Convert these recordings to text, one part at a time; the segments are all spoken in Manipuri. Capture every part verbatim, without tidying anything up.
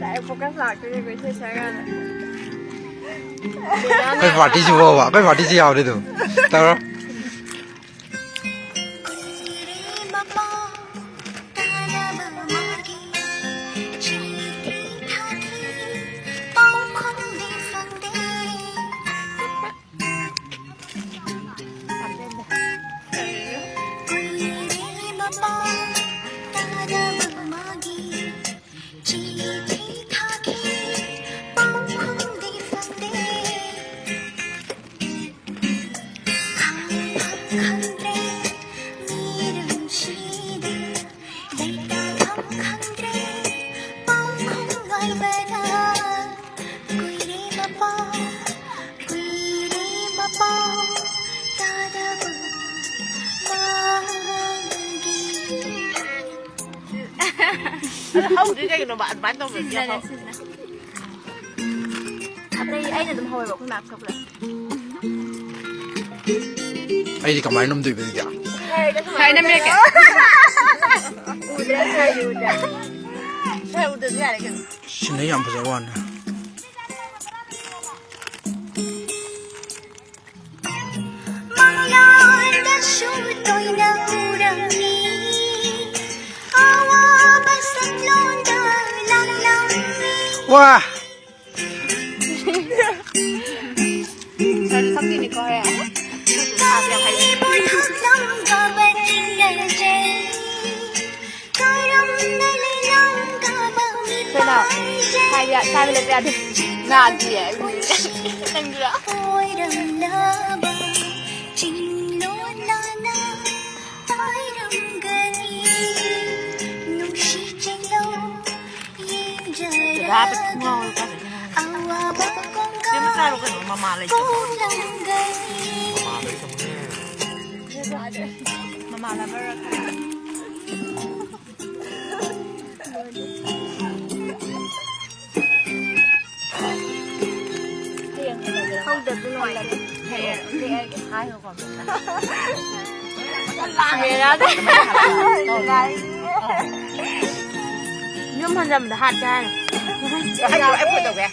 ꯑꯩ ꯐꯣꯀꯁ ꯂꯥꯛꯇꯣꯏꯅꯦꯀꯣ ꯏꯁꯩ ꯁꯛꯑꯀꯥꯟꯗ꯫ ꯑꯩꯈꯣꯏ ꯄꯥꯔꯇꯤꯁꯤ ꯐꯥꯎꯕ, ꯑꯩꯈꯣꯏ ꯄꯥꯔꯇꯤꯁꯤ ꯌꯥꯎꯔꯦ ꯑꯗꯨꯝ꯫ ꯇꯧꯔꯣ꯫ ꯑꯗꯣ ꯍꯧꯗ꯭ꯔꯤ ꯀꯩꯒꯤꯅꯣꯕ? ꯑꯗꯨꯃꯥꯏꯅ ꯇꯧꯕꯗꯤ ꯁꯤꯖꯤꯟꯅꯔꯦ, ꯌꯥꯝ ꯍꯧ- ꯁꯤꯖꯤꯟꯅꯔꯦ꯫ ꯑꯇꯩ ꯑꯩꯅ ꯑꯗꯨꯝ ꯍꯧꯋꯦꯕ, ꯑꯩꯈꯣꯏ ꯃꯥ ꯁꯛꯄꯗ꯫ ꯑꯩꯗꯤ ꯀꯃꯥꯏꯅ ꯅꯝꯗꯣꯏꯕ ꯑꯗꯨꯗꯤ? ꯁꯥꯏ ꯅꯝꯃꯦ ꯀꯩ? ꯎꯗ꯭ꯔꯦ, ꯁꯥꯏ ꯎꯗ꯭ꯔꯦ꯫ ꯁꯥꯏ ꯎꯗ꯭ꯔꯁꯨ ꯌꯥꯔꯦ ꯀꯩꯅꯣ꯫ ꯁꯤꯅ ꯌꯥꯝ ꯐꯖꯕ ꯋꯥꯅꯤ꯫ ꯃꯪꯂꯥꯟꯗꯁꯨ ꯇꯣꯏꯅ ꯎꯔꯝꯃꯤ ꯑꯋꯥꯕ ꯁꯛꯂꯣꯟꯗ ꯂꯥꯡꯂꯝꯃꯤ꯫ ꯋꯥ! ꯁꯛꯇꯣꯏꯅꯤꯀꯣ ꯍꯣꯔꯦꯟ꯫ ꯀꯔꯤꯕꯨ ꯊꯛꯂꯝꯒꯕ ꯆꯤꯡꯅꯖꯩ꯫ ꯀꯔꯝꯅ ꯂꯩꯂꯪꯒꯕ ꯀꯩꯅꯣ? ꯃꯤꯄꯥꯏꯖꯩ꯫ ꯁꯥꯏꯕ ꯌꯥ-, ꯁꯥꯏꯕ ꯂꯦꯞꯄ ꯌꯥꯗꯦ꯫ ꯅꯥꯗꯤꯌꯦ꯫ ꯅꯪꯗꯨꯔꯥ? ꯑꯣꯏꯔꯝꯂꯕ ꯆꯤꯡꯂꯣꯟ ꯂꯥꯟꯅ ꯄꯥꯏꯔꯝꯒꯅꯤ꯫ ꯅꯨꯡꯁꯤ ꯆꯦꯜꯂꯣ ꯌꯦꯡꯖꯔ꯫ ꯗꯗꯥ ꯄꯤꯛꯇ꯭ꯔꯨ ꯉꯥꯎꯔꯦ ꯀꯥꯏꯗꯒꯤ꯫ ꯑꯋꯥꯕ ꯀꯣꯡꯒꯥꯏ ꯁꯦꯝꯕ ꯆꯥꯔꯣ ꯀꯩꯅꯣ, ꯃꯃꯥ ꯂꯩꯇꯕ꯫ ꯄꯣꯛꯂꯝꯒꯅꯤ꯫ ꯃꯃꯥꯟꯅꯕꯔ ꯈꯪꯗꯦ꯫ ꯍꯌꯦꯡ ꯍꯜꯂꯒꯦꯔꯥ? ꯍꯧꯗꯕꯗꯤ ꯅꯨꯡꯉꯥꯏꯇꯦ꯫ ꯍꯌꯦꯡ ꯍꯥꯏꯈꯣꯀꯣ ꯑꯝꯇ꯫ ꯂꯥꯡꯉꯦꯔꯥ? ꯌꯨꯝ ꯍꯟꯖꯟꯕꯗ ꯍꯥꯠꯀꯦ ꯍꯥꯏꯅꯤ꯫ ꯑꯩ ꯐꯣꯟ ꯇꯧꯒꯦ꯫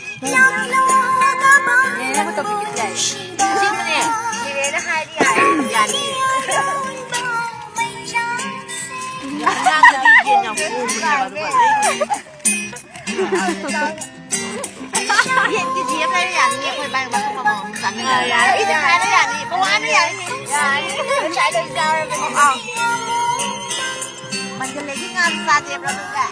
ꯅꯦꯅꯦ ꯐꯣꯟ ꯇꯧꯕꯤꯒꯦ ꯌꯥꯏ꯫ ꯑꯁꯦꯡꯕꯅꯦ꯫ ꯅꯦꯅꯦꯅ ꯍꯥꯏꯔꯗꯤ ꯌꯥꯔꯦ꯫ ꯌꯥꯅꯤ꯫ ꯑꯉꯥꯡꯗꯗꯤ ꯌꯦꯟ ꯌꯥꯝ ꯀꯣꯝꯕꯅꯦꯕ, ꯑꯗꯨꯒ ꯌꯦꯟ ꯀꯦꯖꯤ ꯑꯃ ꯂꯩꯔ ꯌꯥꯅꯤꯌꯦ, ꯑꯩꯈꯣꯏ ꯕꯥꯏ ꯃꯇꯨꯝ ꯑꯃꯃꯝ ꯆꯥꯃꯤꯟꯅꯔ ꯌꯥꯔꯦ꯫ ꯑꯩꯗꯤ ꯍꯥꯏꯔ ꯌꯥꯅꯤ, ꯄꯋꯥꯅ ꯌꯥꯅꯤ꯫ ꯌꯥꯔꯦ꯫ ꯉꯁꯥꯏꯗꯩ ꯆꯥꯔꯕꯅꯦ꯫ ꯑꯥ꯫ ꯃꯟꯗꯂꯦꯒꯤ ꯉꯥꯁꯨ ꯆꯥꯗꯦꯕ꯭ꯔꯣ ꯑꯗꯨꯒ?